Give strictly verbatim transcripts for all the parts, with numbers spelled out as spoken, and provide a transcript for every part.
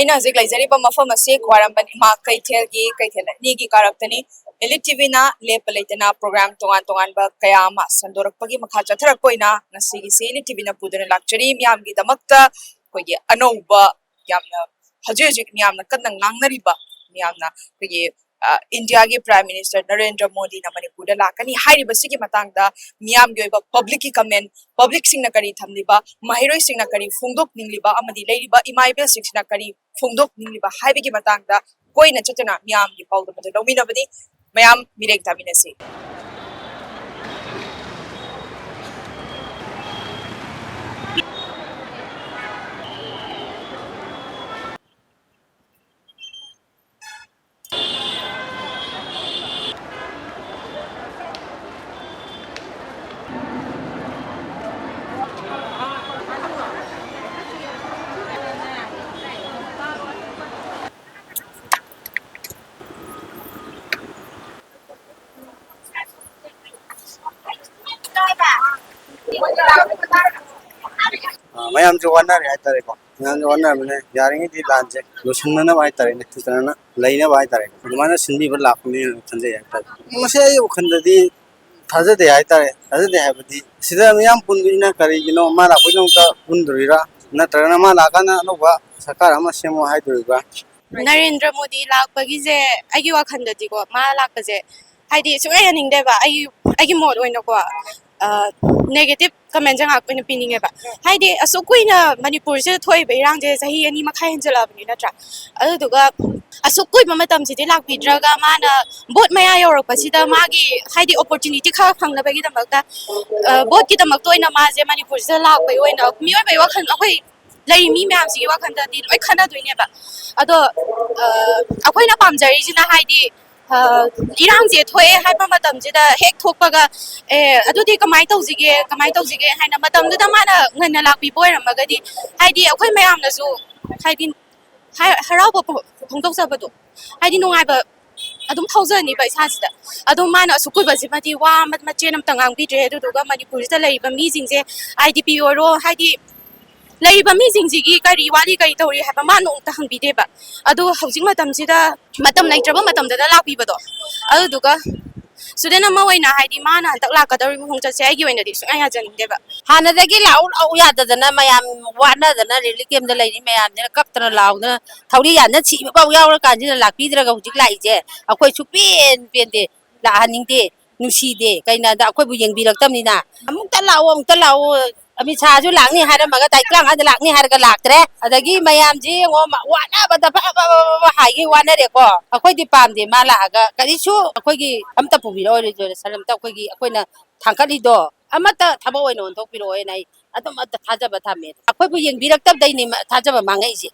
ꯑꯩꯅ ꯍꯧꯖꯤꯛ ꯂꯩꯖꯔꯤꯕ ꯃꯐꯝ ꯑꯁꯤ ꯈ꯭ꯋꯥꯏꯔꯝꯕꯟ ꯏꯃꯥ ꯀꯩꯊꯦꯜꯒꯤ ꯀꯩꯊꯦꯜ ꯑꯅꯤꯒꯤ ꯀꯥꯔꯛꯇꯅꯤ꯫ Elite ꯇꯤ ꯚꯤꯅ ꯂꯦꯞꯄ ꯂꯩꯇꯅ program ꯇꯣꯉꯥꯟ ꯇꯣꯉꯥꯟꯕ ꯀꯌꯥ ꯑꯃ ꯁꯟꯗꯣꯔꯛꯄꯒꯤ ꯃꯈꯥ ꯆꯠꯊꯔꯛꯄ ꯑꯣꯏꯅ ꯉꯁꯤꯒꯤꯁꯤ Elite ꯇꯤ ꯚꯤꯅ ꯄꯨꯗꯨꯅ ꯂꯥꯛꯆꯔꯤ꯫ ꯃꯤꯌꯥꯝꯒꯤꯗꯃꯛꯇ ꯑꯩꯈꯣꯏꯒꯤ ꯑꯅꯧꯕ, ꯌꯥꯝꯅ ꯍꯧꯖꯤꯛ ꯍꯧꯖꯤꯛ ꯃꯤꯌꯥꯝꯅ ꯀꯟꯅ ꯉꯥꯡꯅꯔꯤꯕ, ꯃꯤꯌꯥꯝꯅ ꯑꯩꯈꯣꯏꯒꯤ, ꯑ, ꯏꯟꯗꯤꯌꯥꯒꯤ Prime Minister ꯅꯔꯦꯟꯗ꯭ꯔ ꯃꯣꯗꯤꯅ ꯃꯅꯤꯄꯨꯔꯗ ꯂꯥꯛꯀꯅꯤ ꯍꯥꯏꯔꯤꯕꯁꯤꯒꯤ ꯃꯇꯥꯡꯗ ꯃꯤꯌꯥꯝꯒꯤ ꯑꯣꯏꯕ public ꯀꯤ comment, public ꯁꯤꯡꯅ ꯀꯔꯤ ꯊꯝꯂꯤꯕ, ꯃꯍꯩꯔꯣꯏꯁꯤꯡꯅ ꯀꯔꯤ ꯐꯣꯡꯗꯣꯛꯅꯤꯡꯂꯤꯕ ꯑꯃꯗꯤ ꯂꯩꯔꯤꯕ ꯏꯃꯥ ꯏꯕꯦꯜꯁꯤꯡꯁꯤꯅ ꯀꯔꯤ ꯐꯣꯡꯗꯣꯛꯅꯤꯡꯂꯤꯕ ꯍꯥꯏꯕꯒꯤ ꯃꯇꯥꯡꯗ ꯀꯣꯏꯅ ꯆꯠꯇꯨꯅ ꯃꯤꯌꯥꯝꯒꯤ ꯄꯥꯎꯗꯝ ꯑꯗꯨ ꯂꯧꯃꯤꯟꯅꯕꯅꯤ꯫ ꯃꯌꯥꯝ ꯃꯤꯔꯦꯞ ꯇꯥꯃꯤꯟꯅꯁꯤ꯫ ꯑ, ꯃꯌꯥꯝꯁꯨ ꯋꯥꯅꯔꯦ ꯍꯥꯏꯇꯥꯔꯦꯀꯣ꯫ ꯃꯌꯥꯝꯁꯨ ꯋꯥꯅꯔꯕꯅꯤꯅ ꯌꯥꯔꯤꯉꯩꯗꯤ ꯂꯥꯟꯁꯦ ꯂꯣꯏꯁꯤꯟꯅꯅꯕ ꯍꯥꯏꯇꯥꯔꯦꯅꯦ, ꯐꯖꯅ ꯂꯩꯅꯕ ꯍꯥꯏꯇꯥꯔꯦ, ꯑꯗꯨꯃꯥꯏꯅ ꯁꯤꯟꯕꯤꯕ ꯂꯥꯛꯄꯅꯦꯅ ꯈꯟꯖꯩ ꯍꯥꯏꯇꯥꯔꯦ꯫ ꯃꯁꯤ ꯑꯩ ꯋꯥꯈꯜꯗꯗꯤ ꯊꯥꯖꯗꯦ ꯍꯥꯏꯇꯥꯔꯦ꯫ ꯊꯥꯖꯗꯦ ꯍꯥꯏꯕꯗꯤ ꯁꯤꯗ ꯃꯤꯌꯥꯝ ꯄꯨꯟꯗꯣꯏꯁꯤꯅ ꯀꯔꯤꯒꯤꯅꯣ? ꯃꯥ ꯂꯥꯛꯄꯩꯗꯃꯛꯇ ꯄꯨꯟꯗꯣꯔꯤꯔꯥ? ꯅꯠꯇ꯭ꯔꯒꯅ ꯃꯥ ꯂꯥꯛꯑꯀꯥꯟꯗ ꯑꯅꯧꯕ ꯁꯔꯀꯥꯔ ꯑꯃ ꯁꯦꯝꯃꯣ ꯍꯥꯏꯗꯣꯔꯤꯕ꯭ꯔꯥ? ꯅꯔꯦꯟꯗ꯭ꯔ ꯃꯣꯗꯤ ꯂꯥꯛꯄꯒꯤꯁꯦ ꯑꯩꯒꯤ ꯋꯥꯈꯜꯗꯗꯤꯀꯣ, ꯃꯥ ꯂꯥꯛꯄꯁꯦ ꯍꯥꯏꯗꯤ ꯁꯨꯡꯌꯥ ꯌꯥꯅꯤꯡꯗꯦꯕ꯫ ꯑꯩꯒꯤ, ꯑꯩꯒꯤ ꯃꯣꯠ ꯑꯣꯏꯅꯀꯣ, ꯑ, negative comment ꯁꯦ ꯉꯥꯛꯇ ꯑꯣꯏꯅ ꯄꯤꯅꯤꯡꯉꯦꯕ꯫ ꯍꯥꯏꯗꯤ ꯑꯁꯨꯛ ꯀꯨꯏꯅ ꯃꯅꯤꯄꯨꯔꯁꯤꯗ ꯊꯣꯛꯏꯕ ꯏꯔꯥꯡꯁꯦ ꯆꯍꯤ ꯑꯅꯤ ꯃꯈꯥꯏ ꯍꯦꯟꯖꯜꯂꯛꯑꯕꯅꯤ, ꯅꯠꯇ꯭ꯔꯥ? ꯑꯗꯨꯗꯨꯒ ꯑꯁꯨꯛ ꯀꯨꯏꯕ ꯃꯇꯝꯁꯤꯗꯤ ꯂꯥꯛꯄꯤꯗ꯭ꯔꯒ ꯃꯥꯅ vote ꯃꯌꯥ ꯌꯧꯔꯛꯄꯁꯤꯗ ꯃꯥꯒꯤ ꯍꯥꯏꯗꯤ opportunity ꯈꯔ ꯐꯪꯅꯕꯒꯤꯗꯃꯛꯇ, ꯑ, vote ꯀꯤꯗꯃꯛꯇ ꯑꯣꯏꯅ ꯃꯥꯁꯦ ꯃꯅꯤꯄꯨꯔꯁꯤꯗ ꯂꯥꯛꯄꯒꯤ ꯑꯣꯏꯅ ꯃꯤꯑꯣꯏꯕꯒꯤ ꯋꯥꯈꯜ, ꯑꯩꯈꯣꯏ ꯂꯩꯔꯤ ꯃꯤ ꯃꯌꯥꯝꯁꯤꯒꯤ ꯋꯥꯈꯜꯗꯗꯤ ꯂꯣꯏ ꯈꯟꯅꯗꯣꯏꯅꯦꯕ꯫ ꯑꯗꯣ, ꯑ, ꯑꯩꯈꯣꯏꯅ ꯄꯥꯝꯖꯔꯤꯁꯤꯅ ꯍꯥꯏꯗꯤ, ꯑ, ꯏꯔꯥꯡꯁꯦ ꯊꯣꯛꯑꯦ ꯍꯥꯏꯕ ꯃꯇꯝꯁꯤꯗ ꯍꯦꯛ ꯊꯣꯛꯄꯒ, "ꯑꯦ, ꯑꯗꯨꯗꯤ ꯀꯃꯥꯏꯅ ꯇꯧꯁꯤꯒꯦ, ꯀꯃꯥꯏꯅ ꯇꯧꯁꯤꯒꯦ?" ꯍꯥꯏꯅ ꯃꯇꯝꯗꯨꯗ ꯃꯥꯅ ꯉꯟꯅ ꯂꯥꯛꯄꯤꯕ ꯑꯣꯏꯔꯝꯃꯒꯗꯤ, ꯍꯥꯏꯗꯤ ꯑꯩꯈꯣꯏ ꯃꯌꯥꯝꯅꯁꯨ ꯍꯥꯏꯗꯤ ꯍꯥꯏ-, ꯍꯔꯥꯎꯕ ꯐꯣꯡ-, ꯐꯣꯡꯗꯣꯛꯆꯕꯗꯣ, ꯍꯥꯏꯗꯤ ꯅꯨꯡꯉꯥꯏꯕ ꯑꯗꯨꯝ ꯐꯥꯎꯖꯅꯤꯕ ꯏꯁꯥꯁꯤꯗ꯫ ꯑꯗꯣ ꯃꯥꯅ ꯑꯁꯨꯛ ꯀꯨꯏꯕꯁꯤꯃꯗꯤ ꯋꯥ ꯑꯃ, ꯃꯆꯦꯠ ꯑꯃꯇ ꯉꯥꯡꯕꯤꯗ꯭ꯔꯦ꯫ ꯑꯗꯨꯗꯨꯒ ꯃꯅꯤꯄꯨꯔꯁꯤꯗ ꯂꯩꯔꯤꯕ ꯃꯤꯁꯤꯡꯁꯦ, ꯑꯥꯏ ꯗꯤ ꯄꯤ ꯑꯣꯏꯔꯣ, ꯍꯥꯏꯗꯤ ꯂꯩꯔꯤꯕ ꯃꯤꯁꯤꯡꯁꯤꯒꯤ ꯀꯔꯤ ꯋꯥꯠꯂꯤ, ꯀꯔꯤ ꯇꯧꯔꯤ ꯍꯥꯏꯕ ꯃꯥ ꯅꯣꯡꯃꯇ ꯍꯪꯕꯤꯗꯦꯕ꯫ ꯑꯗꯣ ꯍꯧꯖꯤꯛ ꯃꯇꯝꯁꯤꯗ ꯃꯇꯝ ꯂꯩꯇ꯭ꯔꯕ ꯃꯇꯝꯗꯗ ꯂꯥꯛꯄꯤꯕꯗꯣ, ꯑꯗꯨꯗꯨꯒ student ꯑꯃ ꯑꯣꯏꯅ, ꯍꯥꯏꯗꯤ, ꯃꯥꯅ ꯍꯟꯗꯛ ꯂꯥꯛꯀꯗꯧꯔꯤꯕ ꯈꯣꯡꯆꯠꯁꯦ ꯑꯩꯒꯤ ꯑꯣꯏꯅꯗꯤ ꯁꯨꯡꯌꯥ ꯌꯥꯖꯅꯤꯡꯗꯦꯕ꯫ ꯍꯥꯟꯅꯗꯒꯤ ꯂꯥꯛꯎ ꯂꯥꯛꯎ ꯌꯥꯗꯗꯅ ꯃꯌꯥꯝ ꯋꯥꯅꯗꯅ relief camp ꯗ ꯂꯩꯔꯤ ꯃꯌꯥꯝꯁꯤꯅ ꯀꯞꯇꯅ ꯂꯥꯎꯗꯅ ꯊꯧꯔꯤ ꯌꯥꯟꯗꯅ ꯁꯤꯕ ꯐꯥꯎ ꯌꯥꯎꯔꯀꯥꯟꯁꯤꯗ ꯂꯥꯛꯄꯤꯗ꯭ꯔꯒ ꯍꯧꯖꯤꯛ ꯂꯥꯛꯏꯁꯦ ꯑꯩꯈꯣꯏ ꯁꯨꯛꯄꯦꯟ ꯄꯦꯟꯗꯦ꯫ ꯂꯥꯛꯍꯟꯅꯤꯡꯗꯦ, ꯅꯨꯡꯁꯤꯗꯦ꯫ ꯀꯩꯅꯣꯗ ꯑꯩꯈꯣꯏꯕꯨ ꯌꯦꯡꯕꯤꯔꯛꯇꯕꯅꯤꯅ꯫ "ꯑꯃꯨꯛꯇ ꯂꯥꯛꯑꯣ, ꯑꯃꯨꯛꯇ ꯂꯥꯛꯑꯣ, ꯑꯃꯤꯠ ꯁꯥꯍꯁꯨ ꯂꯥꯛꯅꯤ ꯍꯥꯏꯔꯝꯃꯒ ꯇꯥꯔꯤꯛ ꯇꯔꯥꯃꯉꯥꯗ ꯂꯥꯛꯅꯤ ꯍꯥꯏꯔꯒ ꯂꯥꯛꯇ꯭ꯔꯦ꯫ ꯑꯗꯒꯤ ꯃꯌꯥꯝꯁꯦ ꯌꯦꯡꯉꯣ, ꯃ-, ꯋꯥꯅꯕꯗ ꯐ-, ꯐ-, ꯐ-, ꯐ-, ꯐ-, ꯍꯥꯏꯒꯩ ꯋꯥꯅꯔꯦꯀꯣ꯫ ꯑꯩꯈꯣꯏꯗꯤ ꯄꯥꯝꯗꯦ ꯃꯥ ꯂꯥꯛꯑꯒ ꯀꯔꯤꯁꯨ ꯑꯩꯈꯣꯏꯒꯤ ꯑꯝꯇ ꯄꯨꯕꯤꯔꯛꯑꯣ, resolution ꯑꯝꯇ ꯑꯩꯈꯣꯏꯒꯤ, ꯑꯩꯈꯣꯏꯅ ꯊꯥꯡꯒꯠꯂꯤꯗꯣ ꯑꯃꯠꯇ ꯊꯕꯛ ꯑꯣꯏꯅ ꯑꯣꯟꯊꯣꯛꯄꯤꯔꯛꯑꯣꯅ ꯑꯩ ꯑꯗꯨꯝ ꯑꯝꯇ ꯊꯥꯖꯕ ꯊꯝꯃꯦ꯫ ꯑꯩꯈꯣꯏꯕꯨ ꯌꯦꯡꯕꯤꯔꯛꯇꯕꯗꯩꯅꯦ ꯃ-, ꯊꯥꯖꯕ ꯃꯥꯡꯉꯛꯏꯁꯦ꯫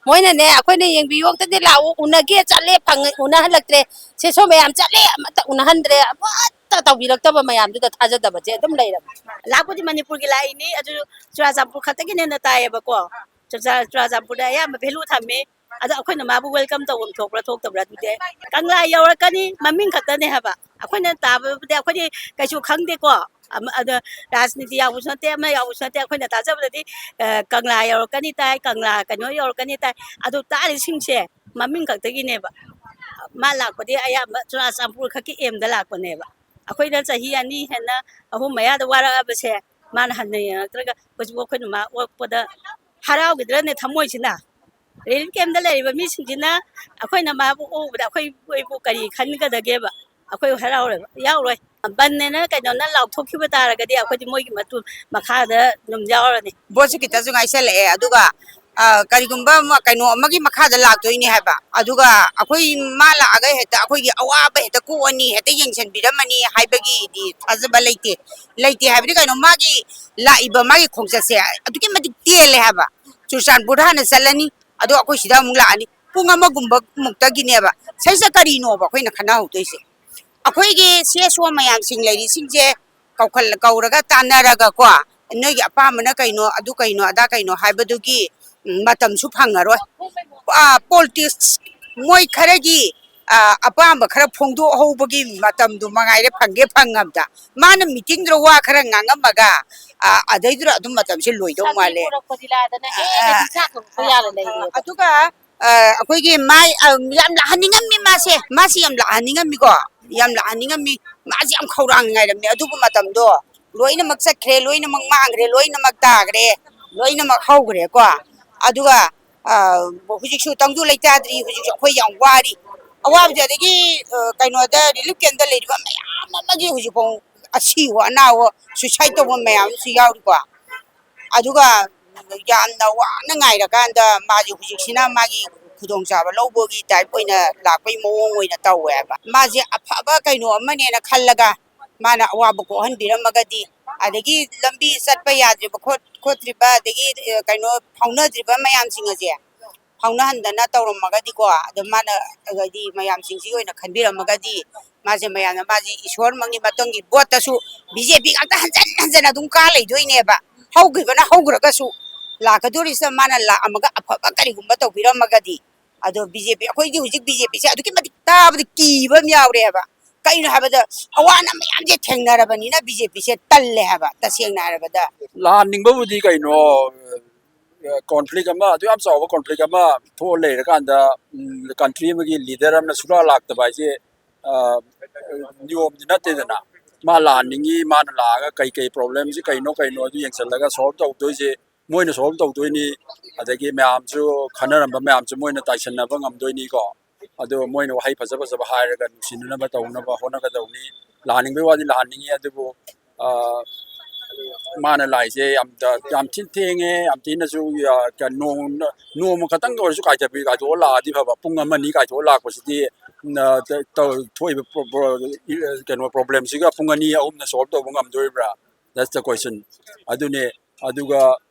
ꯃꯣꯏꯅꯅꯦ, ꯑꯩꯈꯣꯏꯅ ꯌꯦꯡꯕꯤꯌꯨ, ꯑꯝꯇꯗꯤ ꯂꯥꯛꯎ, ꯎꯅꯒꯦ ꯆꯠꯂꯦ, ꯐꯪꯉ-, ꯎꯅꯍꯜꯂꯛꯇ꯭ꯔꯦ, ꯁꯦꯁꯣ ꯃꯌꯥꯝ ꯆꯠꯂꯦ, ꯑꯃꯠꯇ ꯎꯅꯍꯟꯗ꯭ꯔꯦ, ꯑꯃꯠꯇ ꯇꯧꯕꯤꯔꯛꯇꯕ ꯃꯌꯥꯝꯗꯨꯗ ꯊꯥꯖꯗꯕꯁꯦ ꯑꯗꯨꯝ ꯂꯩꯔꯕꯅꯦ꯫ ꯂꯥꯛꯄꯨꯗꯤ ꯃꯅꯤꯄꯨꯔꯒꯤ ꯂꯥꯛꯏꯅꯤ, ꯑꯗꯨ ꯆꯨꯔꯥꯆꯥꯟꯄꯨꯔ ꯈꯛꯇꯒꯤꯅꯦꯅ ꯇꯥꯏꯌꯦꯕꯀꯣ꯫ ꯆꯨꯔꯆꯥ-, ꯆꯨꯔꯥꯆꯥꯟꯄꯨꯔꯗ ꯑꯌꯥꯝꯕ value ꯊꯝꯃꯤ꯫ ꯑꯗꯣ ꯑꯩꯈꯣꯏꯅ ꯃꯥꯕꯨ welcome ꯇꯧꯐꯝ ꯊꯣꯛꯄ꯭ꯔꯥ ꯊꯣꯛꯇꯕ꯭ꯔꯥ ꯑꯗꯨꯗꯤ ꯀꯪꯂꯥ ꯌꯧꯔꯛꯀꯅꯤ, ꯃꯃꯤꯡ ꯈꯛꯇꯅꯦ ꯍꯥꯏꯕ꯫ ꯑꯩꯈꯣꯏꯅ ꯇꯥꯕꯗꯤ ꯑꯩꯈꯣꯏꯗꯤ ꯀꯩꯁꯨ ꯈꯪꯗꯦꯀꯣ꯫ ꯑꯃ-, ꯑꯗ ꯔꯥꯖꯅꯤꯇꯤ ꯌꯥꯎꯕꯁꯨ ꯅꯠꯇꯦ, ꯑꯃ ꯌꯥꯎꯕꯁꯨ ꯅꯠꯇꯦ꯫ ꯑꯩꯈꯣꯏꯅ ꯇꯥꯖꯕꯗꯗꯤ, ꯑ, ꯀꯪꯂꯥ ꯌꯧꯔꯛꯀꯅꯤ ꯇꯥꯏ, ꯀꯪꯂꯥ ꯀꯩꯅꯣ ꯌꯧꯔꯛꯀꯅꯤ ꯇꯥꯏ꯫ ꯑꯗꯨ ꯇꯥꯔꯤꯁꯤꯡꯁꯦ ꯃꯃꯤꯡ ꯈꯛꯇꯒꯤꯅꯦꯕ꯫ ꯃꯥ ꯂꯥꯛꯄꯗꯤ ꯑꯌꯥꯝꯕ ꯆꯨꯔꯥꯆꯥꯟꯄꯨꯔ ꯈꯛꯀꯤ aim ꯗ ꯂꯥꯛꯄꯅꯦꯕ꯫ ꯑꯩꯈꯣꯏꯗ ꯆꯍꯤ ꯑꯅꯤ ꯍꯦꯟꯅ, ꯑꯍꯨꯝ ꯃꯌꯥꯗ ꯋꯥꯔꯛꯑꯕꯁꯦ ꯃꯥꯅ ꯍꯟꯅ ꯌꯦꯡꯉꯛꯇ꯭ꯔꯒ ꯍꯧꯖꯤꯛꯐꯥꯎ ꯑꯩꯈꯣꯏꯅ ꯃꯥ ꯑꯣꯛꯄꯗ ꯍꯔꯥꯎꯈꯤꯗ꯭ꯔꯅꯦ ꯊꯃꯣꯏꯁꯤꯅ? Relief camp ꯗ ꯂꯩꯔꯤꯕ ꯃꯤꯁꯤꯡꯁꯤꯅ ꯑꯩꯈꯣꯏꯅ ꯃꯥꯕꯨ ꯑꯣꯛꯎꯕꯗ ꯑꯩꯈꯣꯏꯕꯨ ꯀꯔꯤ ꯈꯟꯒꯗꯒꯦꯕ? ꯑꯩꯈꯣꯏ ꯍꯔꯥꯎꯔꯣꯏꯕ? ꯌꯥꯎꯔꯣꯏ꯫ ꯕꯟꯅꯦꯅ ꯀꯩꯅꯣꯅ ꯂꯥꯎꯊꯣꯛꯈꯤꯕ ꯇꯥꯔꯒꯗꯤ ꯑꯩꯈꯣꯏꯗꯤ ꯃꯣꯏꯒꯤ ꯃꯇꯨꯡ ꯃꯈꯥꯗ ꯑꯗꯨꯝ ꯌꯥꯎꯔꯅꯤ꯫ ꯚꯣꯠꯁꯦ ꯈꯤꯇꯁꯨ ꯉꯥꯏꯁꯜꯂꯛꯑꯦ, ꯑꯗꯨꯒ, ꯑ, ꯀꯔꯤꯒꯨꯝꯕ ꯑꯃ, ꯀꯩꯅꯣ ꯑꯃꯒꯤ ꯃꯈꯥꯗ ꯂꯥꯛꯇꯣꯏꯅꯦ ꯍꯥꯏꯕ, ꯑꯗꯨꯒ ꯑꯩꯈꯣꯏ ꯃꯥ ꯂꯥꯛꯑꯒ ꯍꯦꯛꯇ ꯑꯩꯈꯣꯏꯒꯤ ꯑꯋꯥꯕ ꯍꯦꯛꯇ ꯀꯣꯛꯑꯅꯤ, ꯍꯦꯛꯇ ꯌꯦꯡꯁꯤꯟꯕꯤꯔꯝꯃꯅꯤ ꯍꯥꯏꯕꯒꯤꯗꯤ ꯊꯥꯖꯕ ꯂꯩꯇꯦ꯫ ꯂꯩꯇꯦ ꯍꯥꯏꯕꯗꯤ ꯀꯩꯅꯣ, ꯃꯥꯒꯤ ꯂꯥꯛꯏꯕ ꯃꯥꯒꯤ ꯈꯣꯡꯆꯠꯁꯦ ꯑꯗꯨꯛꯀꯤ ꯃꯇꯤꯛ ꯇꯦꯜꯂꯦ ꯍꯥꯏꯕ꯫ ꯆꯨꯔꯆꯥꯟꯄꯨꯔꯗ ꯍꯥꯟꯅ ꯆꯠꯂꯅꯤ, ꯑꯗꯣ ꯑꯩꯈꯣꯏ ꯁꯤꯗ ꯑꯃꯨꯛ ꯂꯥꯛꯑꯅꯤ, ꯄꯨꯡ ꯑꯃꯒꯨꯝꯕ ꯃꯨꯛꯇꯒꯤꯅꯦꯕ꯫ ꯁꯤꯁꯦ ꯀꯔꯤꯅꯣꯕ ꯑꯩꯈꯣꯏꯅ ꯈꯟꯅꯍꯧꯗꯣꯏꯁꯦ? ꯑꯩꯈꯣꯏꯒꯤ ꯁꯤ ꯑꯦꯁ ꯑꯣ ꯃꯌꯥꯝꯁꯤꯡ ꯂꯩꯔꯤꯁꯤꯡꯁꯦ ꯀꯧꯈꯠ-, ꯀꯧꯔꯒ ꯇꯥꯟꯅꯔꯒꯀꯣ, ꯅꯣꯏꯒꯤ ꯑꯄꯥꯝꯕꯅ ꯀꯩꯅꯣ, ꯑꯗꯨ ꯀꯩꯅꯣ, ꯑꯗꯥ ꯀꯩꯅꯣ ꯍꯥꯏꯕꯗꯨꯒꯤ, ꯎꯝ, ꯃꯇꯝꯁꯨ ꯐꯪꯉꯔꯣꯏ꯫ ꯑꯥ, politics ꯃꯣꯏ ꯈꯔꯒꯤ, ꯑ, ꯑꯄꯥꯝꯕ ꯈꯔ ꯐꯣꯡꯗꯣꯛꯍꯧꯕꯒꯤ ꯃꯇꯝꯗꯨ ꯃꯉꯥꯏꯔꯦ ꯐꯪꯒꯦ ꯐꯪꯉꯕꯗ꯫ ꯃꯥꯅ ꯃꯤꯇꯤꯡꯗꯨꯗ ꯋꯥ ꯈꯔ ꯉꯥꯡꯉꯝꯃꯒ, ꯑ, ꯑꯗꯩꯗꯨꯗ ꯑꯗꯨꯝ ꯃꯇꯝꯁꯦ ꯂꯣꯏꯗꯧ ꯃꯥꯜꯂꯦ꯫ ꯄꯨꯔꯛꯄꯗꯤ ꯂꯥꯗꯅ, ꯑꯦ, ꯑ, ꯑꯩꯗꯤ ꯆꯥꯛ ꯊꯣꯡꯕ ꯌꯥꯔ ꯂꯩꯔꯦ꯫ ꯑꯗꯨꯒ, ꯑ, ꯑꯩꯈꯣꯏꯒꯤ ꯃꯥꯏ, ꯑ, ꯌꯥꯝ ꯂꯥꯛꯍꯟꯅꯤꯡꯉꯝꯃꯤ ꯃꯥꯁꯦ꯫ ꯃꯥꯁꯦ ꯌꯥꯝ ꯂꯥꯛꯍꯟꯅꯤꯡꯉꯝꯃꯤꯀꯣ꯫ ꯌꯥꯝ ꯂꯥꯛꯍꯟꯅꯤꯡꯉꯝꯃꯤ꯫ ꯃꯥꯁꯦ ꯌꯥꯝ ꯈꯧꯔꯥꯡꯅ ꯉꯥꯏꯔꯝꯃꯤ ꯑꯗꯨꯕꯨ ꯃꯇꯝꯗꯣ꯫ ꯂꯣꯏꯅꯃꯛ ꯆꯠꯈ꯭ꯔꯦ, ꯂꯣꯏꯅꯃꯛ ꯃꯥꯡꯈ꯭ꯔꯦ, ꯂꯣꯏꯅꯃꯛ ꯇꯥꯈ꯭ꯔꯦ, ꯂꯣꯏꯅꯃꯛ ꯍꯧꯈ꯭ꯔꯦꯀꯣ꯫ ꯑꯗꯨꯒ, ꯑ, ꯍꯧꯖꯤꯛꯁꯨ ꯇꯪꯗꯨ ꯂꯩꯇꯥꯗ꯭ꯔꯤ, ꯍꯧꯖꯤꯛꯁꯨ ꯑꯩꯈꯣꯏ ꯌꯥꯝ ꯋꯥꯔꯤ꯫ ꯑꯋꯥꯕꯁꯦ ꯑꯗꯒꯤ, ꯑ, ꯀꯩꯅꯣꯗ relief camp ꯇ ꯂꯩꯔꯤꯕ ꯃꯌꯥꯝ ꯑꯃꯒꯤ ꯍꯧꯖꯤꯛꯐꯥꯎ ꯑꯁꯤꯕ ꯑꯅꯥꯕ suicide ꯇꯧꯕ ꯃꯌꯥꯝ ꯑꯃꯁꯨ ꯌꯥꯎꯔꯤꯀꯣ꯫ ꯑꯗꯨꯒ ꯌꯥꯝꯅ ꯋꯥꯅ ꯉꯥꯏꯔꯀꯥꯟꯗ ꯃꯥꯁꯦ ꯍꯧꯖꯤꯛꯁꯤꯅ ꯃꯥꯒꯤ ꯈꯨꯗꯣꯡꯆꯥꯕ ꯂꯧꯕꯒꯤ type ꯑꯣꯏꯅ ꯂꯥꯛꯄꯒꯤ ꯃꯑꯣꯡ ꯑꯣꯏꯅ ꯇꯧꯋꯦꯕ꯫ ꯃꯥꯁꯦ ꯑꯐꯕ ꯀꯩꯅꯣ ꯑꯃꯅꯦꯅ ꯈꯜꯂꯒ ꯃꯥꯅ ꯑꯋꯥꯕ ꯀꯣꯛꯍꯟꯕꯤꯔꯝꯃꯒꯗꯤ, ꯑꯗꯒꯤ ꯂꯝꯕꯤ ꯆꯠꯄ ꯌꯥꯗ꯭ꯔꯤꯕ ꯈꯣꯠ-, ꯈꯣꯠꯇ꯭ꯔꯤꯕ, ꯑꯗꯒꯤ, ꯑ, ꯀꯩꯅꯣ ꯐꯥꯎꯅꯗ꯭ꯔꯤꯕ ꯃꯌꯥꯝꯁꯤꯡ ꯑꯁꯦ ꯐꯥꯎꯅꯍꯟꯗꯅ ꯇꯧꯔꯝꯃꯒꯗꯤꯀꯣ, ꯑꯗꯣ ꯃꯥꯅ, ꯍꯥꯏꯗꯤ ꯃꯌꯥꯝꯁꯤꯡꯁꯤꯒꯤ ꯑꯣꯏꯅ ꯈꯟꯕꯤꯔꯝꯃꯒꯗꯤ, ꯃꯥꯁꯦ ꯃꯌꯥꯝꯅ ꯃꯥꯁꯦ ꯏꯁꯣꯔꯃꯛꯅꯤ, ꯃꯊꯪꯒꯤ vote ꯇꯁꯨ BJP ꯉꯥꯛꯇ ꯍꯟꯖꯟ ꯍꯟꯖꯟ ꯑꯗꯨꯝ ꯀꯥ ꯂꯩꯗꯣꯏꯅꯦꯕ꯫ ꯍꯧꯈꯤꯕꯅ ꯍꯧꯈ꯭ꯔꯒꯁꯨ, ꯂꯥꯛꯀꯗꯣꯔꯤꯁꯤꯗ ꯃꯥꯅ ꯂꯥꯛꯑꯝꯃꯒ ꯑꯐꯕ ꯀꯔꯤꯒꯨꯝꯕ ꯇꯧꯕꯤꯔꯝꯃꯒꯗꯤ꯫ ꯑꯗꯣ BJP, ꯑꯩꯈꯣꯏꯗꯤ ꯍꯧꯖꯤꯛ BJP ꯁꯦ ꯑꯗꯨꯛꯀꯤ ꯃꯇꯤꯛ ꯇꯥꯕꯗ ꯀꯤꯕ ꯑꯃ ꯌꯥꯎꯔꯦꯕ꯫ ꯀꯩꯅꯣ ꯍꯥꯏꯕꯗ, ꯑꯋꯥ ꯑꯅꯥ ꯃꯌꯥꯝꯁꯦ ꯊꯦꯡꯅꯔꯕꯅꯤꯅ BJP ꯁꯦ ꯇꯜꯂꯦ ꯍꯥꯏꯕ, ꯇꯁꯦꯡꯅ ꯍꯥꯏꯔꯕꯗ꯫ ꯂꯥꯟꯅꯤꯡꯕꯕꯨꯗꯤ ꯀꯩꯅꯣ, conflict ꯑꯃ, ꯑꯗꯨ ꯌꯥꯝ ꯆꯥꯎꯕ conflict ꯑꯃ ꯊꯣꯛꯑ ꯂꯩꯔꯀꯥꯟꯗ, ꯎꯝ, country ꯑꯃꯒꯤ leader ꯑꯃꯅ ꯁꯨꯛꯂꯥꯛ ꯂꯥꯛꯇꯕ ꯍꯥꯏꯁꯦ, ꯑ, ꯅꯤꯌꯣꯝꯗꯤ ꯅꯠꯇꯦꯗꯅ꯫ ꯃꯥ ꯂꯥꯛꯍꯟꯅꯤꯡꯉꯤ, ꯃꯥꯅ ꯂꯥꯛꯑꯒ ꯀꯩ ꯀꯩ problem ꯁꯤ ꯀꯩꯅꯣ, ꯀꯩꯅꯣ ꯑꯗꯨ ꯌꯦꯡꯁꯤꯜꯂꯒ solve ꯇꯧꯗꯣꯏꯁꯦ, ꯃꯣꯏꯅ solve ꯇꯧꯗꯣꯏꯅꯤ, ꯑꯗꯒꯤ ꯃꯌꯥꯝꯁꯨ ꯈꯟꯅꯔꯝꯕ ꯃꯌꯥꯝꯁꯨ ꯃꯣꯏꯅ ꯇꯥꯏꯁꯟꯅꯕ ꯉꯝꯗꯣꯏꯅꯤꯀꯣ꯫ ꯑꯗꯣ ꯃꯣꯏꯅ ꯋꯥꯍꯩ ꯐꯖ ꯐꯖꯕ ꯍꯥꯏꯔꯒ ꯅꯨꯡꯁꯤꯅꯅꯕ ꯇꯧꯅꯕ ꯍꯣꯠꯅꯒꯗꯧꯅꯤ꯫ ꯂꯥꯛꯍꯟꯅꯤꯡꯕꯒꯤ ꯋꯥꯗꯤ ꯂꯥꯛꯍꯟꯅꯤꯡꯉꯤ, ꯑꯗꯨꯕꯨ, ꯑ, ꯃꯥꯅ ꯂꯥꯛꯏꯁꯦ ꯌꯥꯝ, ꯌꯥꯝ ꯊꯤꯅ ꯊꯦꯡꯉꯦ, ꯌꯥꯝ ꯊꯤꯅꯁꯨ, ꯑ, ꯀ-, ꯅꯣꯡ-, ꯅꯣꯡꯃ ꯈꯛꯇꯪ ꯑꯣꯏꯔꯁꯨ ꯀꯥꯏꯊꯕꯤ-, ꯀꯥꯏꯊꯣꯛꯑ ꯂꯥꯛꯑꯗꯤ ꯐꯕ꯫ ꯄꯨꯡ ꯑꯃ ꯑꯅꯤ ꯀꯥꯏꯊꯣꯛꯑ ꯂꯥꯛꯄꯁꯤꯗꯤ, ꯎꯝ, ꯑ, ꯇ-, ꯇꯧ-, ꯊꯣꯛꯏꯕ ꯄ꯭ꯔꯣ-, ꯄ꯭ꯔꯣ-, ꯏ-, ꯀꯩꯅꯣ problemꯁꯤꯒ ꯄꯨꯡ ꯑꯅꯤ ꯑꯍꯨꯝꯅ solve ꯇꯧꯕ ꯉꯝꯗꯣꯔꯤꯕ꯭ꯔꯥ? That's the question. ꯑꯗꯨꯅꯦ꯫ ꯑꯗꯨꯒ,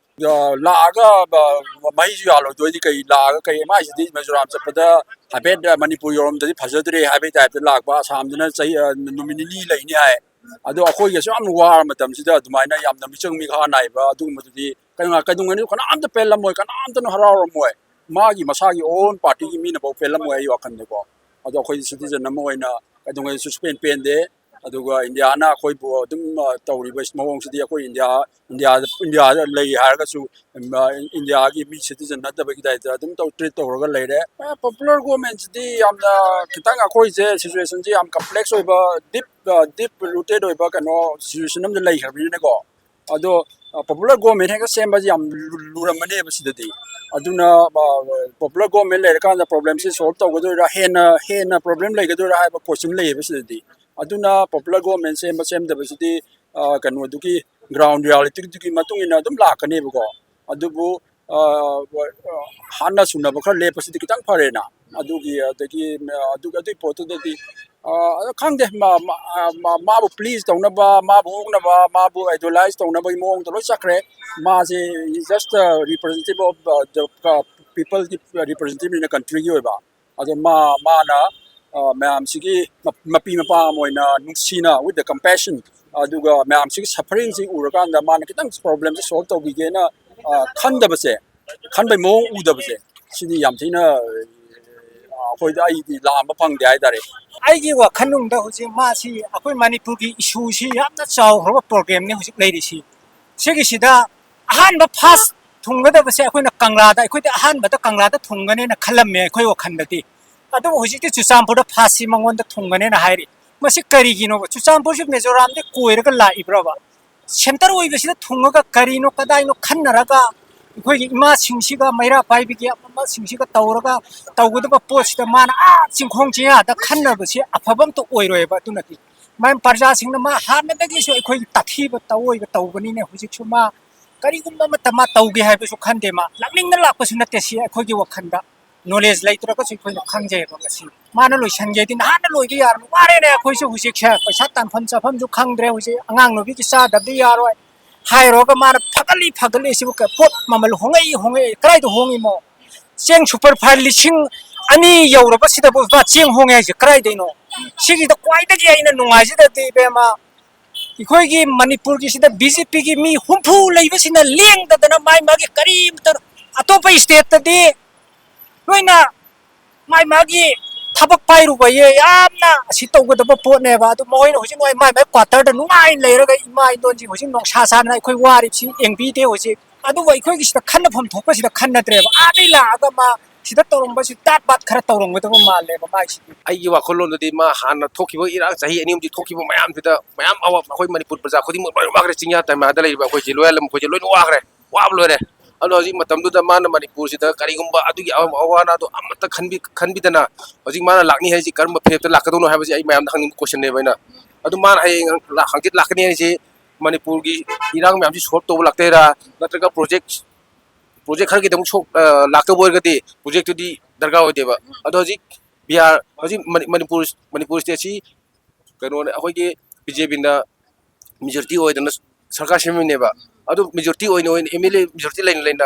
ꯑ, ꯂꯥꯛꯑꯒ, ꯑ, ꯃꯩꯁꯨ ꯌꯥꯜꯂꯣꯏꯗꯣꯏꯗꯤ ꯀꯩ, ꯂꯥꯛꯑꯒ ꯀꯩ, ꯃꯥꯏꯁꯤꯗꯤ ꯃꯤꯖꯣꯔꯥꯝ ꯆꯠꯄꯗ ꯍꯥꯏꯐꯦꯠ, ꯑ, ꯃꯅꯤꯄꯨꯔ ꯌꯧꯔꯝꯗꯗꯤ ꯐꯖꯗ꯭ꯔꯦ ꯍꯥꯏꯕꯒꯤ type ꯇ ꯂꯥꯛꯄ, ꯑꯁꯥꯝꯗꯅ ꯆꯍꯤ, ꯑ, ꯅꯨꯃꯤꯠ ꯅꯤꯅꯤ ꯂꯩꯅꯤ ꯍꯥꯏ꯫ ꯑꯗꯣ ꯑꯩꯈꯣꯏꯒꯁꯨ ꯌꯥꯝ ꯋꯥꯔ ꯃꯇꯝꯁꯤꯗ ꯑꯗꯨꯃꯥꯏꯅ ꯌꯥꯝꯅ ꯃꯤꯆꯪ ꯃꯤꯈꯥ ꯅꯥꯏꯕ ꯑꯗꯨꯒꯨꯝꯕꯗꯨꯗꯤ ꯀꯩꯅꯣ, ꯀꯩꯗꯧꯉꯩꯗꯁꯨ ꯀꯅꯥꯝꯇ ꯄꯦꯜꯂꯝꯃꯣꯏ, ꯀꯅꯥꯝꯇꯅ ꯍꯔꯥꯎꯔꯝꯃꯣꯏ꯫ ꯃꯥꯒꯤ ꯃꯁꯥꯒꯤ own party ꯒꯤ ꯃꯤꯅꯐꯥꯎ ꯄꯦꯜꯂꯝꯃꯣꯏ ꯑꯩ ꯋꯥꯈꯜꯗꯀꯣ꯫ ꯑꯗꯣ ꯑꯩꯈꯣꯏ ꯁꯤꯇꯤꯖꯟ ꯑꯃ ꯑꯣꯏꯅ ꯀꯩꯗꯧꯉꯩꯗꯁꯨ ꯁꯨꯛꯄꯦꯟ ꯄꯦꯟꯗꯦ꯫ ꯑꯗꯨꯒ ꯏꯟꯗꯤꯌꯥꯅ ꯑꯩꯈꯣꯏꯕꯨ ꯑꯗꯨꯝ, ꯑ, ꯇꯧꯔꯤꯕ ꯃꯑꯣꯡꯁꯤꯗꯤ ꯑꯩꯈꯣꯏ ꯏꯟꯗꯤꯌꯥ, ꯏꯟꯗꯤꯌꯥꯗ, ꯏꯟꯗꯤꯌꯥꯗ ꯂꯩ ꯍꯥꯏꯔꯒꯁꯨ, ꯎꯝ, ꯑ, ꯏꯟꯗꯤꯌꯥꯒꯤ ꯃꯤ ꯁꯤꯇꯤꯖꯟ ꯅꯠꯇꯕꯒꯤ ꯇꯥꯏꯞꯇ ꯑꯗꯨꯝ ꯇꯧ, ꯇ꯭ꯔꯤꯠ ꯇꯧꯔꯒ ꯂꯩꯔꯦ꯫ ꯑ, ꯄꯣꯄꯨꯂꯔ ꯒꯣꯔꯃꯦꯟꯁꯤꯗꯤ ꯌꯥꯝꯅ ꯈꯤꯇꯪ ꯑꯩꯈꯣꯏꯁꯦ ꯁꯤꯆꯨꯋꯦꯁꯟꯁꯤ ꯌꯥꯝ ꯀꯝꯄ꯭ꯂꯦꯛꯁ ꯑꯣꯏꯕ, ꯗꯤꯞ, ꯑ, ꯗꯤꯞ ꯔꯨꯇꯦꯠ ꯑꯣꯏꯕ ꯀꯩꯅꯣ ꯁꯤꯆꯨꯋꯦꯁꯟ ꯑꯃꯗ ꯂꯩꯈ꯭ꯔꯕꯅꯤꯅꯀꯣ꯫ ꯑꯗꯣ, ꯑ, ꯄꯣꯄꯨꯂꯔ ꯒꯣꯔꯃꯦꯟ ꯍꯦꯛꯇ ꯁꯦꯝꯕꯁꯤ ꯌꯥꯝ ꯂꯨ-, ꯂꯨꯔꯝꯃꯅꯦꯕ ꯁꯤꯗꯗꯤ꯫ ꯑꯗꯨꯅ, ꯑ, ꯄꯣꯄꯨꯂꯔ ꯒꯣꯔꯃꯦꯟ ꯂꯩꯔꯀꯥꯟꯗ ꯄ꯭ꯔꯣꯕ꯭ꯂꯦꯝꯁꯤ ꯁꯣꯜꯕ ꯇꯧꯒꯗꯣꯏꯔꯥ, ꯍꯦꯟꯅ, ꯍꯦꯟꯅ ꯄ꯭ꯔꯣꯕ꯭ꯂꯦꯝ ꯂꯩꯒꯗꯣꯏꯔꯥ ꯍꯥꯏꯕ ꯀꯣꯏꯁꯟ ꯂꯩꯌꯦꯕ ꯁꯤꯗꯗꯤ꯫ ꯑꯗꯨꯅ ꯄꯣꯄꯨꯂꯔ ꯒꯣꯔꯃꯦꯟ ꯁꯦꯝꯕ ꯁꯦꯝꯗꯕꯁꯤꯗꯤ, ꯑ, ꯀꯩꯅꯣꯗꯨꯒꯤ ꯒ꯭ꯔꯥꯎꯟ ꯔꯤꯌꯥꯂꯤꯇꯤꯗꯨꯒꯤ ꯃꯇꯨꯡ ꯏꯟꯅ ꯑꯗꯨꯝ ꯂꯥꯛꯀꯅꯦꯕꯀꯣ꯫ ꯑꯗꯨꯕꯨ, ꯑ, ꯍꯥꯟꯅ ꯁꯨꯅꯕ ꯈꯔ ꯂꯦꯞꯄꯁꯤꯗꯤ ꯈꯤꯇꯪ ꯐꯔꯦꯅ꯫ ꯑꯗꯨꯒꯤ, ꯑꯗꯒꯤ, ꯑꯗꯨ, ꯑꯗꯨꯒꯤ ꯄꯣꯠꯇꯨꯗꯗꯤ, ꯑ, ꯑꯗꯣ ꯈꯪꯗꯦ, ꯃꯥ-, ꯃꯥ-, ꯑ, ꯃꯥ-, ꯃꯥꯕꯨ ꯄ꯭ꯂꯤꯖ ꯇꯧꯅꯕ, ꯃꯥꯕꯨ ꯑꯣꯛꯅꯕ, ꯃꯥꯕꯨ ꯑꯥꯏꯗꯣꯂꯥꯏꯖ ꯇꯧꯅꯕꯒꯤ ꯃꯑꯣꯡꯗ ꯂꯣꯏ ꯆꯠꯈ꯭ꯔꯦ꯫ ꯃꯥꯁꯦ just representative of, uh, the, uh, people ꯒꯤ ꯔꯤꯄ꯭ꯔꯖꯦꯟꯇꯦꯇꯤꯚꯅꯤꯅ ꯀꯟꯇ꯭ꯔꯤꯒꯤ ꯑꯣꯏꯕ꯫ ꯑꯗꯣ ꯃꯥ-, ꯃꯥꯅ, ꯑ, ꯃꯌꯥꯝꯁꯤꯒꯤ ꯃ-, ꯃꯄꯤ ꯃꯄꯥ ꯑꯃ ꯑꯣꯏꯅ ꯅꯨꯡꯁꯤꯅ, with the compassion, ꯑꯗꯨꯒ ꯃꯌꯥꯝꯁꯤꯒꯤ ꯁꯐꯔꯤꯡꯁꯤ ꯎꯔꯀꯥꯟꯗ ꯃꯥꯅ ꯈꯤꯇꯪ ꯄ꯭ꯔꯣꯕ꯭ꯂꯦꯝꯁꯦ ꯁꯣꯜꯕ ꯇꯧꯕꯤꯒꯦꯅ, ꯑ, ꯈꯟꯗꯕꯁꯦ, ꯈꯟꯕꯩ ꯃꯑꯣꯡ ꯎꯗꯕꯁꯦ, ꯁꯤꯗꯤ ꯌꯥꯝ ꯊꯤꯅ, ꯑ, ꯑꯩꯈꯣꯏꯗ, ꯑꯩꯗꯤ ꯂꯥꯝꯕ ꯐꯪꯗꯦ ꯍꯥꯏꯇꯥꯔꯦ꯫ ꯑꯩꯒꯤ ꯋꯥꯈꯜꯂꯣꯟꯗ ꯍꯧꯖꯤꯛ ꯃꯥꯁꯤ ꯑꯩꯈꯣꯏ ꯃꯅꯤꯄꯨꯔꯒꯤ ꯏꯁꯨꯁꯤ ꯌꯥꯝꯅ ꯆꯥꯎꯈ꯭ꯔꯕ ꯄ꯭ꯔꯣꯕ꯭ꯂꯦꯝꯅꯤ ꯍꯧꯖꯤꯛ ꯂꯩꯔꯤꯁꯤ꯫ ꯁꯤꯒꯤꯁꯤꯗ ꯑꯍꯥꯟꯕ ꯐꯥꯔꯁ ꯊꯨꯡꯒꯗꯕꯁꯦ ꯑꯩꯈꯣꯏꯅ ꯀꯪꯂꯥꯗ, ꯑꯩꯈꯣꯏꯗꯤ ꯑꯍꯥꯟꯕꯗ ꯀꯪꯂꯥꯗ ꯊꯨꯡꯒꯅꯦꯅ ꯈꯜꯂꯝꯃꯦ ꯑꯩꯈꯣꯏ ꯋꯥꯈꯜꯗꯗꯤ꯫ ꯑꯗꯨꯕꯨ ꯍꯧꯖꯤꯛꯇꯤ ꯆꯨꯔꯆꯥꯟꯄꯨꯔꯗ ꯐꯥꯔꯁꯁꯤ ꯃꯉꯣꯟꯗ ꯊꯨꯡꯒꯅꯦꯅ ꯍꯥꯏꯔꯤ꯫ ꯃꯁꯤ ꯀꯔꯤꯒꯤꯅꯣꯕ? ꯆꯨꯔꯆꯥꯟꯄꯨꯔꯁꯤ ꯃꯤꯖꯣꯔꯥꯝꯗꯒꯤ ꯀꯣꯏꯔꯒ ꯂꯥꯛꯏꯕ꯭ꯔꯕ? ꯁꯦꯟꯇꯔ ꯑꯣꯏꯕꯁꯤꯗ ꯊꯨꯡꯉꯒ ꯀꯔꯤꯅꯣ ꯀꯗꯥꯏꯅꯣ ꯈꯟꯅꯔꯒ ꯑꯩꯈꯣꯏꯒꯤ ꯏꯃꯥꯁꯤꯡꯁꯤꯒ ꯃꯩꯔꯥ ꯄꯥꯏꯕꯤꯒꯤ ꯑꯃꯁꯤꯡꯁꯤꯒ ꯇꯧꯔꯒ ꯇꯧꯒꯗꯕ ꯄꯣꯠꯁꯤꯗ ꯃꯥꯅ ꯑꯥ ꯆꯤꯡꯈꯣꯡ ꯆꯤꯡꯌꯥꯗ ꯈꯟꯅꯕꯁꯤ ꯑꯐꯕ ꯑꯝꯇ ꯑꯣꯏꯔꯣꯏꯕ꯫ ꯑꯗꯨꯅꯗꯤ ꯃꯥꯏ ꯄ꯭ꯔꯖꯥꯁꯤꯡꯅ ꯃꯥ ꯍꯥꯟꯅꯗꯒꯤꯁꯨ ꯑꯩꯈꯣꯏꯒꯤ ꯇꯥꯊꯤꯕ ꯇꯧꯑꯣꯏꯕ ꯇꯧꯕꯅꯤꯅꯦ꯫ ꯍꯧꯖꯤꯛꯁꯨ ꯃꯥ ꯀꯔꯤꯒꯨꯝꯕ ꯑꯃꯠꯇ ꯃꯥ ꯇꯧꯒꯦ ꯍꯥꯏꯕꯁꯨ ꯈꯟꯗꯦ꯫ ꯃꯥ ꯂꯥꯛꯅꯤꯡꯅ ꯂꯥꯛꯄꯁꯨ ꯅꯠꯇꯦ꯫ ꯁꯤ ꯑꯩꯈꯣꯏꯒꯤ ꯋꯥꯈꯜꯗ ꯅꯣꯂꯦꯖ ꯂꯩꯇ꯭ꯔꯒꯁꯨ ꯑꯩꯈꯣꯏꯅ ꯈꯪꯖꯩꯑꯕ꯫ ꯉꯁꯤ ꯃꯥꯅ ꯂꯣꯏꯁꯟꯒꯦꯗꯤ ꯅꯍꯥꯟꯅ ꯂꯣꯏꯕ ꯌꯥꯔꯕꯅꯤ꯫ ꯋꯥꯔꯦꯅꯦ ꯑꯩꯈꯣꯏꯁꯨ ꯍꯧꯖꯤꯛꯁꯦ, ꯄꯩꯁꯥ ꯇꯥꯟꯐꯝ ꯆꯥꯐꯝꯁꯨ ꯈꯪꯗ꯭ꯔꯦ꯫ ꯍꯧꯖꯤꯛ ꯑꯉꯥꯡ ꯅꯨꯕꯤꯒꯤ ꯆꯥꯗꯕꯗꯤ ꯌꯥꯔꯣꯏ ꯍꯥꯏꯔꯨꯔꯒ ꯃꯥꯅ ꯐꯒꯠꯂꯤ ꯐꯒꯠꯂꯤ꯫ ꯁꯤꯕꯨ ꯀ-, ꯄꯣꯠ ꯃꯃꯜ ꯍꯣꯡꯉꯛꯏ ꯍꯣꯡꯉꯛꯏ, ꯀꯗꯥꯏꯗ ꯍꯣꯡꯉꯤꯃꯣ? ꯆꯦꯡ ꯁꯨꯄꯔ ꯐꯥꯏꯟ ꯂꯤꯁꯤꯡ ꯑꯅꯤ ꯌꯧꯔꯕꯁꯤꯗꯕꯨ ꯃꯥ ꯆꯦꯡ ꯍꯣꯡꯉꯦ ꯍꯥꯏꯁꯦ ꯀꯗꯥꯏꯗꯩꯅꯣ? ꯁꯤꯒꯤꯗ ꯈ꯭ꯋꯥꯏꯗꯒꯤ ꯑꯩꯅ ꯅꯨꯡꯉꯥꯏꯖꯗꯕꯗꯤ, ꯏꯕꯦꯝꯃ, ꯑꯩꯈꯣꯏꯒꯤ ꯃꯅꯤꯄꯨꯔꯒꯤꯁꯤꯗ ꯕꯤ ꯖꯦ ꯄꯤꯒꯤ ꯃꯤ ꯍꯨꯝꯐꯨ ꯂꯩꯕꯁꯤꯅ ꯂꯦꯡꯗꯗꯅ ꯃꯥꯏ ꯃꯥꯒꯤ ꯀꯔꯤꯝꯇ, ꯑꯇꯣꯞꯄ ꯁ꯭ꯇꯦꯠꯇꯗꯤ ꯂꯣꯏꯅ ꯃꯥꯏ ꯃꯥꯒꯤ ꯊꯕꯛ ꯄꯥꯏꯔꯨꯕ ꯌꯦ ꯌꯥꯝꯅ ꯑꯁꯤ ꯇꯧꯒꯗꯕ ꯄꯣꯠꯅꯦꯕ꯫ ꯑꯗꯨ ꯃꯈꯣꯏꯅ ꯍꯧꯖꯤꯛ ꯃꯣꯏ ꯃꯥꯏ ꯃꯥꯏ ꯀ꯭ꯋꯥꯇꯔꯗ ꯅꯨꯡꯉꯥꯏꯅ ꯂꯩꯔꯒ ꯏꯃꯥ ꯏꯟꯗꯣꯟꯁꯤꯡ ꯍꯧꯖꯤꯛ ꯅꯨꯡꯁꯥ ꯁꯥꯗꯅ ꯑꯩꯈꯣꯏ ꯋꯥꯔꯤꯕꯁꯤ ꯌꯦꯡꯕꯤꯗꯦ ꯍꯧꯖꯤꯛ꯫ ꯑꯗꯨꯕꯨ ꯑꯩꯈꯣꯏꯒꯤ ꯁꯤꯗ ꯈꯟꯅꯐꯝ ꯊꯣꯛꯄꯁꯤꯗ ꯈꯟꯅꯗ꯭ꯔꯦꯕ꯫ ꯑꯥꯗꯩ ꯂꯥꯛꯑꯒ ꯃꯥ ꯁꯤꯗ ꯇꯧꯔꯝꯕꯁꯤ ꯇꯥꯠ ꯄꯥꯠ ꯈꯔ ꯇꯧꯔꯝꯒꯗꯕ ꯃꯥꯜꯂꯦꯕ ꯃꯥꯏꯁꯤꯗꯤ꯫ ꯑꯩꯒꯤ ꯋꯥꯈꯜꯂꯣꯟꯗꯗꯤ ꯃꯥ ꯍꯥꯟꯅ ꯊꯣꯛꯈꯤꯕ ꯏꯔꯥꯡ ꯆꯍꯤ ꯑꯅꯤ ꯑꯍꯨꯝꯁꯤ ꯊꯣꯛꯈꯤꯕ ꯃꯌꯥꯝꯁꯤꯗ ꯃꯌꯥꯝ ꯑꯋꯥ-, ꯑꯩꯈꯣꯏ ꯃꯅꯤꯄꯨꯔ ꯄ꯭ꯔꯖꯥ ꯈꯨꯗꯤꯡꯃꯛ ꯂꯣꯏꯅ ꯋꯥꯈ꯭ꯔꯦ꯫ ꯆꯤꯡꯌꯥ ꯇꯝꯌꯥꯗ ꯂꯩꯔꯤꯕ ꯑꯩꯈꯣꯏ ꯖꯤꯂꯣꯌꯥ ꯂꯝ ꯑꯩꯈꯣꯏꯁꯦ ꯂꯣꯏꯅ ꯋꯥꯈ꯭ꯔꯦ, ꯋꯥꯕ ꯂꯣꯏꯔꯦ꯫ ꯑꯗꯣ ꯍꯧꯖꯤꯛ ꯃꯇꯝꯗꯨꯗ ꯃꯥꯅ ꯃꯅꯤꯄꯨꯔꯁꯤꯗ ꯀꯔꯤꯒꯨꯝꯕ ꯑꯗꯨꯒꯤ ꯑꯋꯥ-, ꯑꯋꯥ ꯑꯅꯥꯗꯣ ꯑꯃꯠꯇ ꯈꯟꯕꯤ-, ꯈꯟꯕꯤꯗꯅ ꯍꯧꯖꯤꯛ ꯃꯥꯅ ꯂꯥꯛꯅꯤ ꯍꯥꯏꯁꯤ ꯀꯔꯝꯕ ꯐꯤꯔꯦꯞꯇ ꯂꯥꯛꯀꯗꯧꯅꯣ ꯍꯥꯏꯕꯁꯤ ꯑꯩ ꯃꯌꯥꯝꯗ ꯍꯪꯅꯤꯡꯕ ꯀꯣꯏꯁꯟꯅꯦꯕ ꯑꯩꯅ꯫ ꯑꯗꯨ ꯃꯥꯅ ꯍꯌꯦꯡ ꯂꯥꯛ-, ꯍꯪꯆꯤꯠ ꯂꯥꯛꯀꯅꯤ ꯍꯥꯏꯁꯤ ꯃꯅꯤꯄꯨꯔꯒꯤ ꯏꯔꯥꯡ ꯃꯌꯥꯝꯁꯤ ꯁꯣꯜꯕ ꯇꯧꯕ ꯂꯥꯛꯇꯣꯏꯔꯥ, ꯅꯠꯇ꯭ꯔꯒ ꯄ꯭ꯔꯣꯖꯦꯛ, ꯄ꯭ꯔꯣꯖꯦꯛ ꯈꯔꯒꯤꯗꯃꯛ ꯁꯣꯛ-, ꯑ, ꯂꯥꯛꯇꯧꯕ ꯑꯣꯏꯔꯒꯗꯤ ꯄ꯭ꯔꯣꯖꯦꯛꯇꯨꯗꯤ ꯗꯔꯀꯥꯔ ꯑꯣꯏꯗꯦꯕ꯫ ꯑꯗꯣ ꯍꯧꯖꯤꯛ ꯕꯤꯍꯥꯔ, ꯍꯧꯖꯤꯛ ꯃꯅꯤ-, ꯃꯅꯤꯄꯨꯔ, ꯃꯅꯤꯄꯨꯔ ꯁ꯭ꯇꯦꯠꯁꯤ ꯀꯩꯅꯣꯅꯦ, ꯑꯩꯈꯣꯏꯒꯤ ꯕꯤ ꯖꯦ ꯄꯤꯅ ꯃꯦꯖꯣꯔꯤꯇꯤ ꯑꯣꯏꯗꯅ ꯁꯔꯀꯥꯔ ꯁꯦꯝꯃꯤꯅꯦꯕ꯫ ꯑꯗꯨ ꯃꯦꯖꯣꯔꯤꯇꯤ ꯑꯣꯏꯅ, ꯑꯣꯏꯅ ꯑꯦꯝ ꯑꯦꯜ ꯑꯦ ꯃꯦꯖꯣꯔꯤꯇꯤ ꯂꯩꯅ ꯂꯩꯅ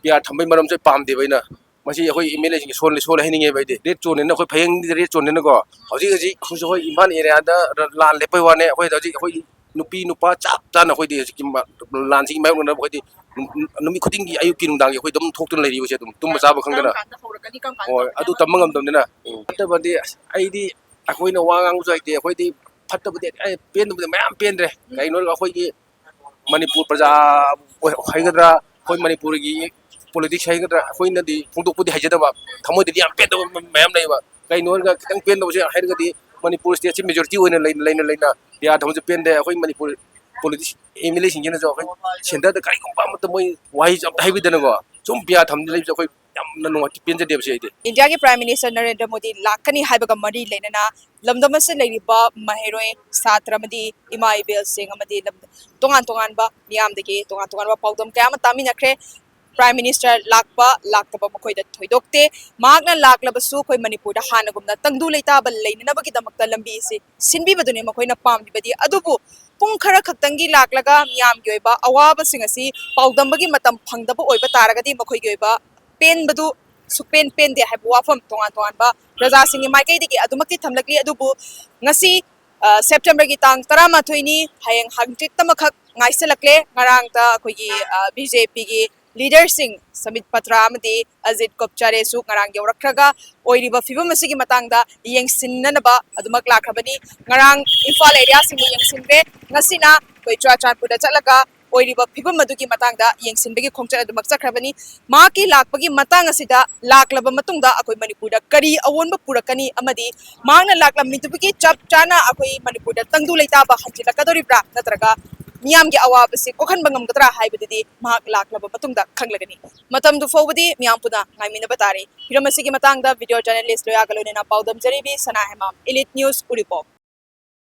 ꯄꯤ ꯑꯥꯔ ꯊꯝꯕꯩ ꯃꯔꯝꯁꯦ ꯑꯩ ꯄꯥꯝꯗꯦꯕ ꯑꯩꯅ꯫ ꯃꯁꯤ ꯑꯩꯈꯣꯏ ꯑꯦꯝ ꯑꯦꯜ ꯑꯦꯁꯤꯡꯒꯤ ꯁꯣꯜꯂꯦ, ꯁꯣꯜꯂꯦ ꯍꯥꯏꯅꯤꯡꯉꯦꯕ ꯑꯩꯗꯤ꯫ ꯔꯦꯠ ꯖꯣꯟꯅꯦꯅ ꯑꯩꯈꯣꯏ ꯐꯌꯦꯡꯗ ꯔꯦꯠ ꯖꯣꯟꯅꯦꯅꯀꯣ꯫ ꯍꯧꯖꯤꯛ ꯍꯧꯖꯤꯛ ꯍꯧꯖꯤꯛ ꯑꯩꯈꯣꯏ ꯏꯝꯐꯥꯜ ꯑꯦꯔꯤꯌꯥꯗ ꯂꯥꯟ ꯂꯦꯞꯄꯩ ꯋꯥꯅꯦ꯫ ꯑꯩꯈꯣꯏꯗ ꯍꯧꯖꯤꯛ ꯑꯩꯈꯣꯏ ꯅꯨꯄꯤ ꯅꯨꯄꯥ ꯆꯞ ꯆꯥꯅ ꯑꯩꯈꯣꯏꯗꯤ ꯍꯧꯖꯤꯛꯀꯤ ꯃ-, ꯂꯥꯟꯁꯤꯒꯤ ꯃꯥꯌꯣꯛꯅꯅꯕ ꯑꯩꯈꯣꯏꯗꯤ ꯅꯨ-, ꯅꯨꯃꯤꯠ ꯈꯨꯗꯤꯡꯒꯤ ꯑꯌꯨꯛꯀꯤ ꯅꯨꯡꯗꯥꯡꯒꯤ ꯑꯩꯈꯣꯏ ꯑꯗꯨꯝ ꯊꯣꯛꯇꯨꯅ ꯂꯩꯔꯤꯕꯁꯦ ꯑꯗꯨꯝ ꯇꯨꯝꯕ ꯆꯥꯕ ꯈꯪꯗꯅ꯫ ꯀꯔꯝ ꯀꯥꯟꯗ ꯍꯧꯔꯛꯀꯅꯤ, ꯀꯔꯝ ꯀꯥꯟꯗ ꯍꯣꯏ, ꯇꯧꯔꯛꯀꯅꯤ ꯑꯗꯨ ꯍꯥꯏꯕ ꯇꯝꯕ ꯉꯝꯗꯕꯅꯤꯅ꯫ ꯎꯝ꯫ ꯐꯠꯇꯕꯗꯤ ꯑꯁ, ꯑꯩꯗꯤ ꯑꯩꯈꯣꯏꯅ ꯋꯥ ꯉꯥꯡꯕꯁꯨ ꯍꯩꯇꯦ꯫ ꯑꯩꯈꯣꯏꯗꯤ ꯐꯠꯇꯕꯗꯤ ꯑꯩ ꯄꯦꯟꯗꯕꯗꯤ ꯃꯌꯥꯝ ꯄꯦꯟꯗ꯭ꯔꯦ꯫ ꯎꯝ꯫ ꯀꯩꯅꯣ ꯍꯥꯏꯔꯒ ꯑꯩꯈꯣꯏꯒꯤ ꯃꯅꯤꯄꯨꯔ ꯄ꯭ꯔꯖꯥ ꯑꯣꯏ-, ꯍꯥꯏꯒꯗ꯭ꯔꯥ, ꯑꯩꯈꯣꯏ ꯃꯅꯤꯄꯨꯔꯒꯤ ꯄꯣꯂꯤꯇꯤꯛꯁ ꯍꯥꯏꯒꯗ꯭ꯔꯥ, ꯑꯩꯈꯣꯏꯅꯗꯤ ꯐꯣꯡꯗꯣꯛꯄꯗꯤ ꯍꯩꯖꯗꯕ, ꯊꯃꯣꯏꯗꯗꯤ ꯌꯥꯝ ꯄꯦꯟꯗꯕ ꯃꯌꯥꯝ ꯂꯩꯕ꯫ ꯀꯩꯅꯣ ꯍꯥꯏꯔꯒ ꯈꯤꯇꯪ ꯄꯦꯟꯗꯕꯁꯦ ꯍꯥꯏꯔꯒꯗꯤ ꯃꯅꯤꯄꯨꯔ ꯁ꯭ꯇꯦꯠꯁꯤ ꯃꯦꯖꯣꯔꯤꯇꯤ ꯑꯣꯏꯅ ꯂꯩꯅ, ꯂꯩꯅ, ꯂꯩꯅ ꯄꯤ ꯑꯥꯔ ꯊꯝꯕꯁꯨ ꯄꯦꯟꯗꯦ꯫ ꯑꯩꯈꯣꯏ ꯃꯅꯤꯄꯨꯔ ꯄꯣꯂꯤꯇꯤꯛꯁ ꯑꯦꯝ ꯑꯦꯜ ꯑꯦꯁꯤꯡꯁꯤꯅꯁꯨ ꯑꯩꯈꯣꯏ ꯁꯦꯟꯇꯔꯗ ꯀꯔꯤꯒꯨꯝꯕ ꯑꯃꯠꯇ ꯃꯣꯏ ꯋꯥꯍꯩꯁꯦ ꯑꯝꯇ ꯍꯥꯏꯕꯤꯗꯅꯀꯣ, ꯁꯨꯝ ꯄꯤ ꯑꯥꯔ ꯊꯝꯗꯅ ꯂꯩꯕꯁꯦ ꯑꯩꯈꯣꯏ ꯌꯥꯝꯅ ꯅꯨꯡꯉꯥꯏꯇꯦ, ꯄꯦꯟꯖꯗꯦꯕꯁꯦ ꯑꯩꯗꯤ꯫ ꯏꯟꯗꯤꯌꯥꯒꯤ ꯄ꯭ꯔꯥꯏꯝ ꯃꯤꯅꯤꯁꯇꯔ ꯅꯔꯦꯟꯗ꯭ꯔ ꯃꯣꯗꯤ ꯂꯥꯛꯀꯅꯤ ꯍꯥꯏꯕꯒ ꯃꯔꯤ ꯂꯩꯅꯅ ꯂꯝꯗꯝ ꯑꯁꯤꯗ ꯂꯩꯔꯤꯕ ꯃꯍꯩꯔꯣꯏ, ꯁꯥꯇ꯭ꯔ ꯑꯃꯗꯤ ꯏꯃꯥ ꯏꯕꯦꯜꯁꯤꯡ ꯑꯃꯗꯤ ꯂꯝ-, ꯇꯣꯉꯥꯟ ꯇꯣꯉꯥꯟꯕ ꯃꯤꯌꯥꯝꯗꯒꯤ ꯇꯣꯉꯥꯟ ꯇꯣꯉꯥꯟꯕ ꯄꯥꯎꯗꯝ ꯀꯌꯥ ꯑꯃ ꯇꯥꯃꯤꯟꯅꯈ꯭ꯔꯦ꯫ ꯄ꯭ꯔꯥꯏꯝ ꯃꯤꯅꯤꯁꯇꯔ ꯂꯥꯛꯄ ꯂꯥꯛꯇꯕ ꯃꯈꯣꯏꯗ ꯊꯣꯏꯗꯣꯛꯇꯦ꯫ ꯃꯍꯥꯛꯅ ꯂꯥꯛꯂꯕꯁꯨ ꯑꯩꯈꯣꯏ ꯃꯅꯤꯄꯨꯔꯗ ꯍꯥꯟꯅꯒꯨꯝꯅ ꯇꯪꯗꯨ ꯂꯩꯇꯥꯕ ꯂꯩꯅꯅꯕꯒꯤꯗꯃꯛꯇ ꯂꯝꯕꯤ ꯑꯁꯤ ꯁꯤꯟꯕꯤꯕꯗꯨꯅꯤ ꯃꯈꯣꯏꯅ ꯄꯥꯝꯂꯤꯕꯗꯤ꯫ ꯑꯗꯨꯕꯨ ꯄꯨꯡ ꯈꯔ ꯈꯛꯇꯪꯒꯤ ꯂꯥꯛꯂꯒ ꯃꯤꯌꯥꯝꯒꯤ ꯑꯣꯏꯕ ꯑꯋꯥꯕꯁꯤꯡ ꯑꯁꯤ ꯄꯥꯎꯗꯝꯕꯒꯤ ꯃꯇꯝ ꯐꯪꯗꯕ ꯑꯣꯏꯕ ꯇꯥꯔꯒꯗꯤ ꯃꯈꯣꯏꯒꯤ ꯑꯣꯏꯕ ꯄꯦꯟꯕꯗꯨ ꯁꯨꯛꯄꯦꯟ ꯄꯦꯟꯗꯦ ꯍꯥꯏꯕ ꯋꯥꯐꯝ ꯇꯣꯉꯥꯟ ꯇꯣꯉꯥꯟꯕ ꯄ꯭ꯔꯖꯥꯁꯤꯡꯒꯤ ꯃꯥꯏꯀꯩꯗꯒꯤ ꯑꯗꯨꯃꯛꯇꯤ ꯊꯝꯂꯛꯂꯤ꯫ ꯑꯗꯨꯕꯨ ꯉꯁꯤ, ꯑ, ꯁꯦꯞꯇꯦꯝꯕꯔꯒꯤ ꯇꯥꯡ ꯇꯔꯥꯃꯥꯊꯣꯏꯅꯤ, ꯍꯌꯦꯡ ꯍꯪꯆꯤꯠꯇꯃꯈꯛ ꯉꯥꯏꯁꯤꯜꯂꯛꯂꯦ꯫ ꯉꯔꯥꯡꯇ ꯑꯩꯈꯣꯏꯒꯤ, ꯑ, ꯕꯤ ꯖꯦ ꯄꯤꯒꯤ ꯂꯤꯗꯔꯁꯤꯡ ꯁꯃꯤꯠ ꯄꯇ꯭ꯔꯥ ꯑꯃꯗꯤ ꯑꯖꯤꯠ ꯀꯣꯞꯆꯥꯔꯦꯁꯨ ꯉꯔꯥꯡ ꯌꯧꯔꯛꯈ꯭ꯔꯒ ꯑꯣꯏꯔꯤꯕ ꯐꯤꯕꯝ ꯑꯁꯤꯒꯤ ꯃꯇꯥꯡꯗ ꯌꯦꯡꯁꯤꯟꯅꯅꯕ ꯑꯗꯨꯃꯛ ꯂꯥꯛꯈ꯭ꯔꯕꯅꯤ꯫ ꯉꯔꯥꯡ ꯏꯝꯐꯥꯜ ꯑꯦꯔꯤꯌꯥꯁꯤꯡꯗ ꯌꯦꯡꯁꯤꯟꯈ꯭ꯔꯦ꯫ ꯉꯁꯤꯅ ꯑꯩꯈꯣꯏ ꯆꯨꯔꯥꯆꯥꯟꯄꯨꯔꯗ ꯆꯠꯂꯒ ꯑꯣꯏꯔꯤꯕ ꯐꯤꯕꯝ ꯑꯗꯨꯒꯤ ꯃꯇꯥꯡꯗ ꯌꯦꯡꯁꯤꯟꯕꯒꯤ ꯈꯣꯡꯆꯠ ꯑꯗꯨꯃꯛ ꯆꯠꯈ꯭ꯔꯕꯅꯤ꯫ ꯃꯍꯥꯛꯀꯤ ꯂꯥꯛꯄꯒꯤ ꯃꯇꯥꯡ ꯑꯁꯤꯗ ꯂꯥꯛꯂꯕ ꯃꯇꯨꯡꯗ ꯑꯩꯈꯣꯏ ꯃꯅꯤꯄꯨꯔꯗ ꯀꯔꯤ ꯑꯑꯣꯟꯕ ꯄꯨꯔꯛꯀꯅꯤ ꯑꯃꯗꯤ ꯃꯍꯥꯛꯅ ꯂꯥꯛꯂꯝꯃꯤꯗꯨꯒꯤ ꯆꯞ ꯆꯥꯅ ꯑꯩꯈꯣꯏ ꯃꯅꯤꯄꯨꯔꯗ ꯇꯪꯗꯨ ꯂꯩꯇꯥꯕ ꯍꯟꯖꯤꯜꯂꯛꯀꯗꯧꯔꯤꯕ꯭ꯔꯥ ꯅꯠꯇ꯭ꯔꯒ ꯃꯤꯌꯥꯝꯒꯤ ꯑꯋꯥꯕꯁꯤ ꯀꯣꯛꯍꯟꯕ ꯉꯝꯒꯗ꯭ꯔꯥ ꯍꯥꯏꯕꯗꯨꯗꯤ ꯃꯍꯥꯛ ꯂꯥꯛꯂꯕ ꯃꯇꯨꯡꯗ ꯈꯪꯂꯒꯅꯤ꯫ ꯃꯇꯝꯗꯨ ꯐꯥꯎꯕꯗꯤ ꯃꯤꯌꯥꯝ ꯄꯨꯟꯅ ꯉꯥꯏꯃꯤꯟꯅꯕ ꯇꯥꯔꯦ꯫ ꯍꯤꯔꯝ ꯑꯁꯤꯒꯤ ꯃꯇꯥꯡꯗ ꯚꯤꯗꯤꯑꯣ ꯖꯔꯅꯦꯂꯤꯁ ꯂꯣꯌꯥꯒ ꯂꯣꯏꯅꯅ ꯄꯥꯎꯗꯝꯖꯔꯤꯕꯤ ꯁꯅꯥ ꯍꯦꯃꯥꯝ, ꯏꯂꯤꯠ ꯅ꯭ꯌꯨꯁ, ꯎꯔꯤꯄꯣꯛ꯫